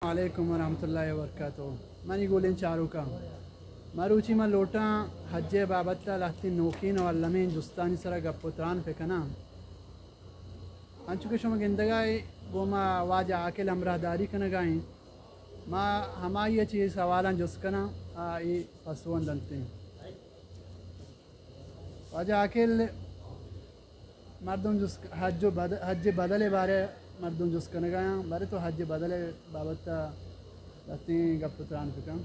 علیکم ورحمۃ اللہ وبرکاتہ۔ منی گلیں چاروکاں، مروچی من لوٹاں حج ءِ بابت ءَ لہتیں نوکیں و المیں جستانی سرا گپ و تران بکناں۔ انچو کہ شما گندگا اے، گوں ما واجہ عاقل ہمراہداری کنگا ایں۔ ما ہمائی ءَ چہ اے سوالاں جست کناں، آ اے پسواں دنتیں۔ واجہ عاقل، مردم جست، حج و بد-، حج بدل ءِ بارے مردم جست کنگا اں، بارے تو حج بدل ءِ بابت ءَ لہتیں گپ و تران بکن۔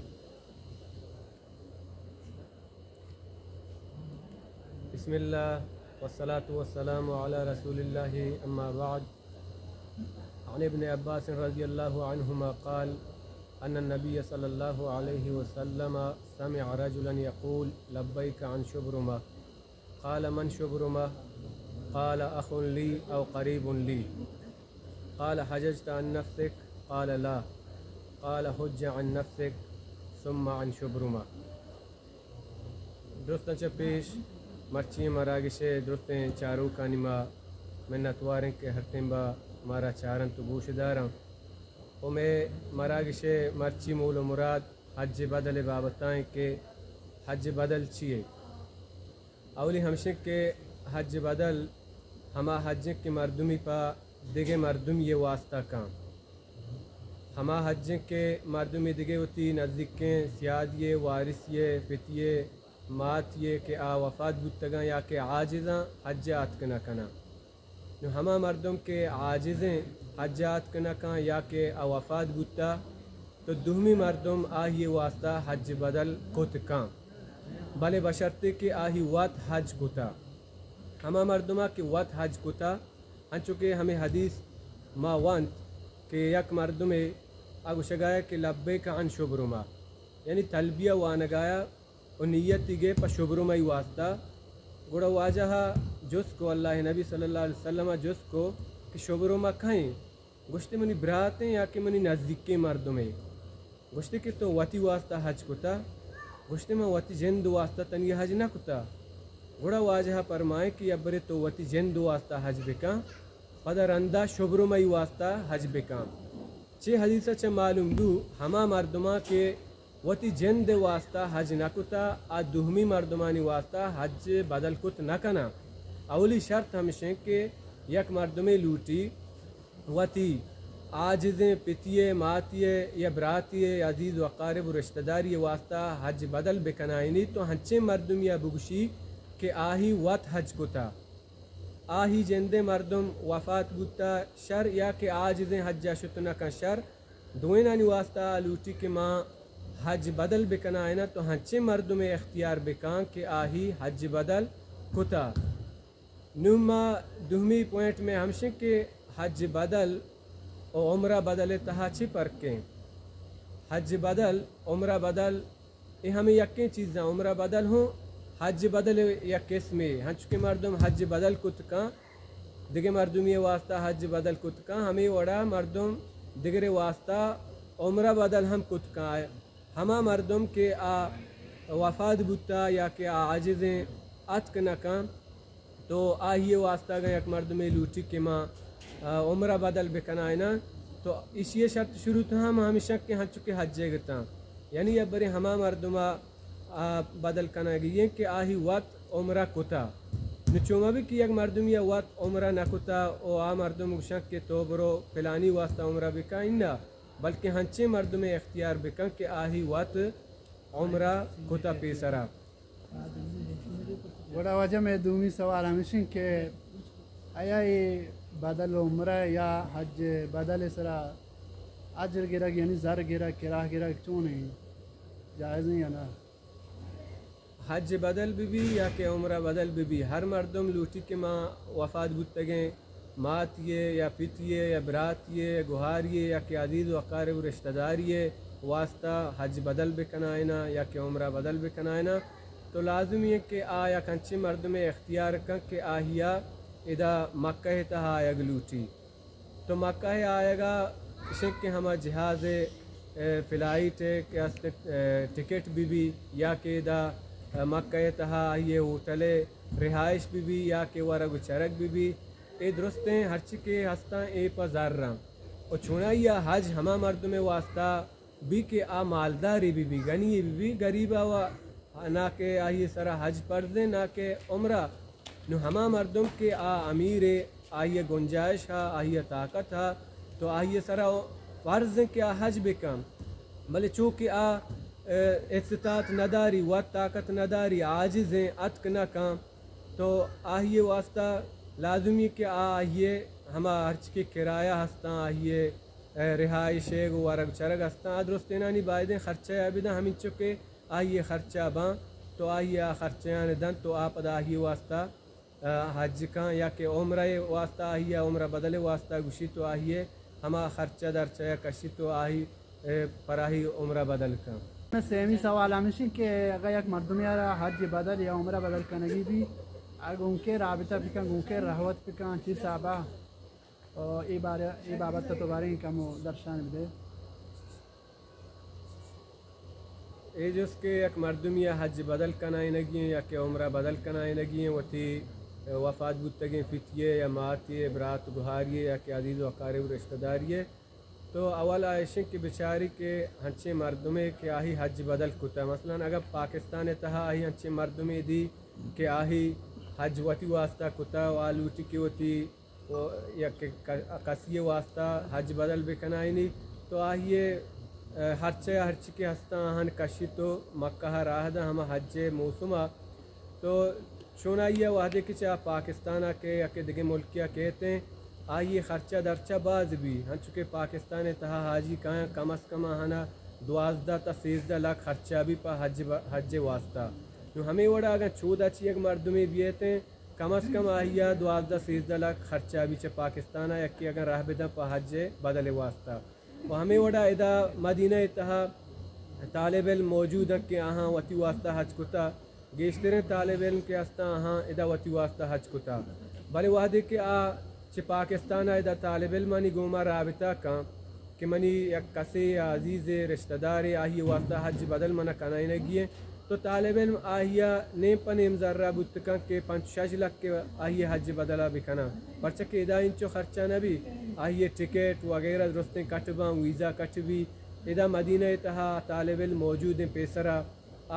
بسم الله والصلاة والسلام على رسول الله، أما بعد. عن ابن عباس رضي الله عنهما قال: أن النبي صلى الله عليه وسلم سمع رجلا يقول: لبيك عن شبرمة. قال: من شبرمة؟ قال: أخ لي أو قريب لي. قال: حججت عن نفسك؟ قال: لا. قال: حج عن نفسك ثم عن شبرمة. درستاں چہ پیش مرچی مراگش ءِ درستیں چاروکانی ما منتوار ایں کہ ہر ٹیمبا مارا چارنت و گوش دارنت۔ و مئے مراگش ءِ مرچی مول و مراد حج بدل ءِ بابت ءَ ایں کہ حج بدل چی اے؟ اولی ہمشیں کہ حج بدل ہما حج ایں کہ مردمی پہ دگہ مردمی ءِ واسطہ کن۔ ہما حج ایں کہ مردمی دگہ وتی نزیکیں سیادی ءِ، وارثی ءِ، پتی ءِ، ماتی ءِ کہ آ وفات بوتگاں یا کہ عاجزاں، حج ءَ اتک نہ کناں۔ نوں ہما مردم کہ عاجزیں، حج ءَ اتک نہ کن یا کہ آ وفات بوتا، تو دومی مردم آئی ءِ واسطہ حج بدل کت کن، بلے بشرطے کہ آئی وت حج کتا۔ ہما مردما کہ وت حج کتا، انچو کہ ہمے حدیث ما وانت کہ یک مردمے آ گوشگایا کہ لبیک عن شبرمہ، یعنی تلبیہ وانگایا و نیتی گے پہ شبرمہ ای واسطہ۔ گڑا واجہ ءَ جست کو، اللہ ءِ نبی صلی اللہ علیہ وسلم ءَ جست کو کہ شبرمہ کئیں؟ گوشتے، منی براتیں یا کہ منی نزیکیں مردمے۔ گوشتے کہ تو وتی واسطہ حج کتا؟ گوشتے، من وتی جند واسطہ تنگی حج نہ کتا۔ گڑا واجہ ءَ پرمائیں کہ یا برے تو وتی جند واسطہ حج بکن، پدا رندا شبرمہ ای واسطہ حج بکن۔ چے حدیث ءَ چہ معلوم بو، ہما مردماں کہ وتی جند ءِ واسطہ حج نہ کتا، آ دومی مردمانی واسطہ حج بدل کت نہ کناں۔ اولی شرط ہمشیں کہ یک مردمے لوٹی وتی عاجزیں پتی ءِ، ماتی ءِ یا براتی ءِ، عزیز و اقارب و رشتہ داری ءِ واسطہ حج بدل بکنائینی، تو ہنچیں مردمی ءَ بگوشی کہ آہی وت حج کتا۔ آہی جندیں مردم وفات بوتا شر یا کہ عاجزیں حج ءَ شت نہ کن شر، دوئینانی واسطہ آ لوٹی کہ ما حج بدل بکنائیناں، تو ہنچیں مردمے اختیار بکن کہ آہی حج بدل کتا۔ نوں ما دومی پوائنٹ میں ہمشیں کہ حج بدل و عمرہ بدل ءِ تہا چی فرق ایں؟ حج بدل، عمرہ بدل، اے ہمے یکیں چیزاں۔ عمرہ بدل ہوں حج بدل ءِ یک قسمے، ہنچو کہ مردم حج بدل کت کن، دگہ مردمی واسطہ حج بدل کت کن، ہمے وڑا مردم دگرے واسطہ عمرہ بدل ہم کت کن۔ ہما مردم کہ آ وفات بوتا یا کہ آ عاجزیں، اتک نہ کن، تو آہی واسطہ اگاں یک مردمے لوٹی کہ ما، آ، عمرہ بدل بکنائیناں، تو ایشی شرط شروط ہم ہمیشہ کہ ہنچو کہ حج ءِ گتاں، یعنی یا برے ہما مردما، آ، بدل کنگی ایں کہ آہی وت عمرہ کتا۔ نو چو مہ بی کہ یک مردمی وت عمرہ نہ کتا و آ مردم گوشاں کہ تو برو فلانی واسطہ عمرہ بکن، اناں، بلکہ ہنچیں مردمے اختیار بکن کہ آہی وت عمرہ کتا پیسرا۔ گڑا واجہ مئے دومی سوال ہمیشیں کہ آیا اے بدل عمرہ یا حج بدل سرا اجر گرگ یعنی زر گرگ، کراہ گرگ چون ایں؟ جائز ایں یا نہ؟ حج بدل بہ بی یا کہ عمرہ بدل بہ بی، ہر مردم لوٹی کہ ما وفات بوتگیں ماتی ءِ یا پتی ءِ یا براتی ءِ یا گہاری ءِ یا کہ عزیز و اقارب و رشتہ داری ءِ واسطہ حج بدل بکنائیناں یا کہ عمرہ بدل بکنائیناں، تو لازمی ایں کہ آ یک انچیں مردمے اختیار کن کہ آہیا ادا مکہ ءِ تہا آیگ لوٹی۔ تو مکہ ءِ آیگا اشیں کہ ہما جہاز ءِ، اے، فلائٹ ءِ کہ است، اے، ٹکٹ بہ بی یا کہ ادا، اے، مکہ ءِ تہا آئی ءِ ہوٹل ءِ رہائش بہ بی یا کہ ورگ و چرگ بہ بی، اے درستیں ہرچی کہ ہستاں اے پہ زر آں۔ و چونائی ءَ حج ہما مردم ءِ واسطہ بی کہ آ مالدارے بہ بی، غنی بہ بی، غریب ءَ و نہ کہ آئی ءِ سرا حج فرض ایں، نہ کہ عمرہ۔ نو ہما مردم کہ آ امیر ایں، آئی ءَ گنجائش ہا، آئی ءَ طاقت ہا، تو آئی ءِ سرا فرض ایں کہ آ حج بکن۔ بلے چو کہ آ، اے، استطاعت نداری، وت طاقت نداری، عاجز ایں، اتک نہ کن، تو آئی ءِ واسطہ لازمی کہ آ، آئی ءِ ہما ہرچ کہ کرایہ ہستاں، آئی ءِ، اے، رہائش ءِ گوں ورگ چرگ ہستاں، آ درستینانی بایدیں خرچہ ءَ بداں، ہمینچو کہ آئی ءِ خرچہ باں، تو آئی ءَ آ خرچیان دنت، تو آ پدا آئی ءِ واسطہ، آ، حج کن یا کہ عمرہ ءِ واسطہ، آئی ءَ عمرہ بدل ءِ واسطہ گوشی، تو آئی ءِ ہما خرچہ درچہ ءَ کشی، تو آئی، اے، پر آئی عمرہ بدل کن۔ سیمی سوال ہمیش ایں کہ اگاں یک مردمے ءَ را حج بدل یا عمرہ بدل کنگی بی، آ گوں کے رابطہ بکن، گوں کے رہوت بکن، چی حسابا؟ او اے بارے، اے بابت ءَ تو باریں کمو درشان بدے۔ اے جست کہ یک مردمی ءَ حج بدل کنائینگی ایں یا کہ عمرہ بدل کنائینگی ایں، وتی وفات بوتگیں پتی ءِ یا ماتی ءِ، برات گہاری ءِ یا کہ عزیز و اقارب و رشتہ داری ءِ، تو اول آ ایش ایں کہ بچاری کہ ہنچیں مردمے کہ آئی حج بدل کتہ، مثلاً اگاں پاکستان ءِ تہا آئی ہنچیں مردمے دی کہ آئی حج وتی واسطہ کتہ و آ لوٹی کہ وتی و یک ک-، کسی ءِ واسطہ حج بدل بکنائینی، تو آئی ءِ، اے، ہرچہ ہرچی کہ ہستاں آہان کشی تو مکہ ءَ راہ داں ہما حج ءِ موسم ءَ۔ تو چونائی ءَ وہدے کہ چہ پاکستان ءَ کہ یک دگہ ملکے ءَ کیت ایں، آئی ءِ خرچہ درچہ باز بی، ہنچو کہ پاکستان ءِ تہا حاجی کایاں کم از کم آہان ءَ دوازدہ تا سیزدہ لکھ خرچہ بی پہ حج ب-، حج ءِ واسطہ۔ نوں ہمے وڑا اگاں چودا چہ یک مردمے بیت ایں، کم از کم آئی ءَ دوازدہ سیزدہ لکھ خرچہ بی چہ پاکستان ءَ یکے اگاں راہ بداں پہ حج ءِ بدل ءِ واسطہ۔ و ہمے وڑا ادا مدینہ ءِ تہا طالب علم موجود انت کہ آہاں وتی واسطہ حج کتا، گیشتریں طالب علم کہ ہستاں آہاں ادا وتی واسطہ حج کتا۔ بلے وہدے کہ آ چہ پاکستان ءَ ادا طالب علمانی گوما رابطہ کن کہ منی یک کسے یا عزیزے رشتہ دارے آئی ءِ واسطہ حج بدل منا کنائینگی ایں، تو طالب علم آئی ءَ نیم پہ نیم زر ءَ بوت کنت کہ پنچ شش لکھ کہ آئی ءِ حج بدل ءَ بکناں، پرچا کہ ادا انچو خرچہ نہ بی، آئی ءِ ٹکٹ وغیرہ درستیں کٹ باں، ویزا کٹ بی، ادا مدینہ ءِ تہا طالب علم موجود ایں پیسرا،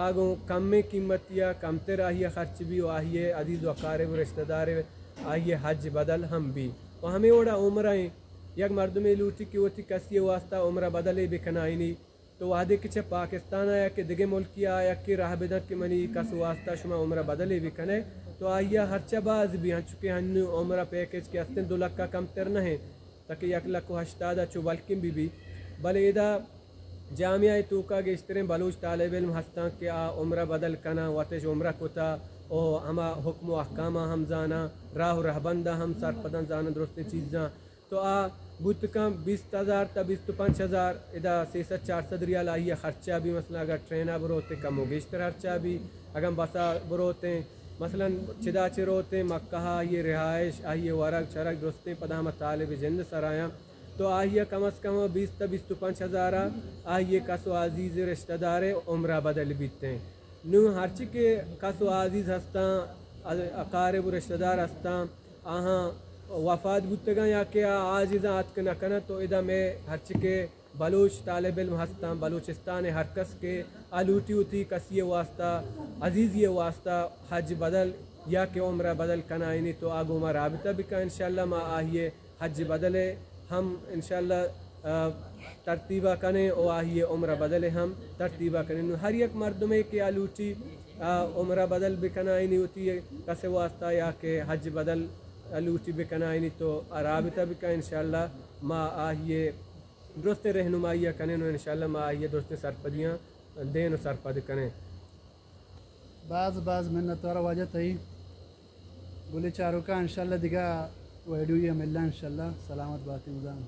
آ گوں کمیں قیمتی ءَ کمتر آئی ءَ خرچ بی و آئی ءِ عزیز و اقارب و رشتہ دار آئی ءِ حج بدل ہم بی۔ و ہمے وڑا عمرہ ایں، یک مردمے لوٹی کہ وتی کسی ءِ واسطہ عمرہ بدلے بکنائینی، تو وہدے کہ چہ پاکستان ءَ یا کہ دگہ ملکے ءَ یکے راہ بدنت کہ منی کس ءِ واسطہ شما عمرہ بدلے بکنئے، تو آئی ءَ ہرچہ باز بی، انچو کہ ہنو عمرہ پیکج کہ ہستیں دو لکھ ءَ کمتر نہ ایں، تاکہ یک لکھ و ہشتاد ءَ چو بلکیں بہ بی۔ بلے ادا جامعہ ءِ توکا گیشتریں بلوچ طالب علم ہستاں کہ آ عمرہ بدل کناں، وتش عمرہ کتا و ہما حکم و احکاماں ہم زاناں، راہ و رہبنداں ہم سرپداں، زاناں درستیں چیزاں۔ تو آ بوت کن بیست ہزار تا بیست و پنچ ہزار، ادا سیصد چارصد ریال آئی ءِ خرچہ بی، مثلاً اگر ٹرین ءَ بروت کمو گیشتر خرچہ بی، اگاں بس ءَ بروت، مثلاً چدا چہ روت مکہ ءَ، آئی ءِ رہائش، آئی ءِ ورگ چرگ درستیں پدا ہما طالب جند سرایاں، تو آئی ءَ کم از کم بیست تا بیست و پنچ ہزار ءَ آئی ءِ کس و عزیز رشتہ دار عمرہ بدل بیت۔ نوں ہرچی کہ کس و عزیز ہستاں، اقارب و رشتہ دار ہستاں، آہاں وفات بوتگاں یا کہ آ عاجزاں، اتک نہ کناں، تو ادا مئے ہرچی کہ بلوچ طالب علم ہستاں، بلوچستان ءِ ہر کس کہ آ لوٹی وتی کسی ءِ واسطہ، عزیزے ءِ واسطہ حج بدل یا کہ عمرہ بدل کنائینی، تو آ گوں ما رابطہ بکن، انشاءاللہ ما آئی ءِ حج بدل ءَ ہم انشاءاللہ، آ، ترتیب ءَ کنیں و آئی ءِ عمرہ بدل ءَ ہم ترتیب ءَ کنیں۔ نوں ہر یک مردمے کہ آ لوٹی، آ، عمرہ بدل بکنائینی وتی کس ءِ واسطہ یا کہ حج بدل لوٹی بکنائینی، تو آ رابطہ بکن، انشاءاللہ ما آئی ءِ درستیں رہنمائی ءَ کنیں و انشاءاللہ ما آئی ءَ درستیں سرپدیاں دیں و سرپد کنیں۔ باز باز منت وار واجہ تئی۔ گلیں چاروکاں، انشاءاللہ دگہ ویڈیو ءَ ملاں انشاءاللہ۔ سلامت باتے مدام۔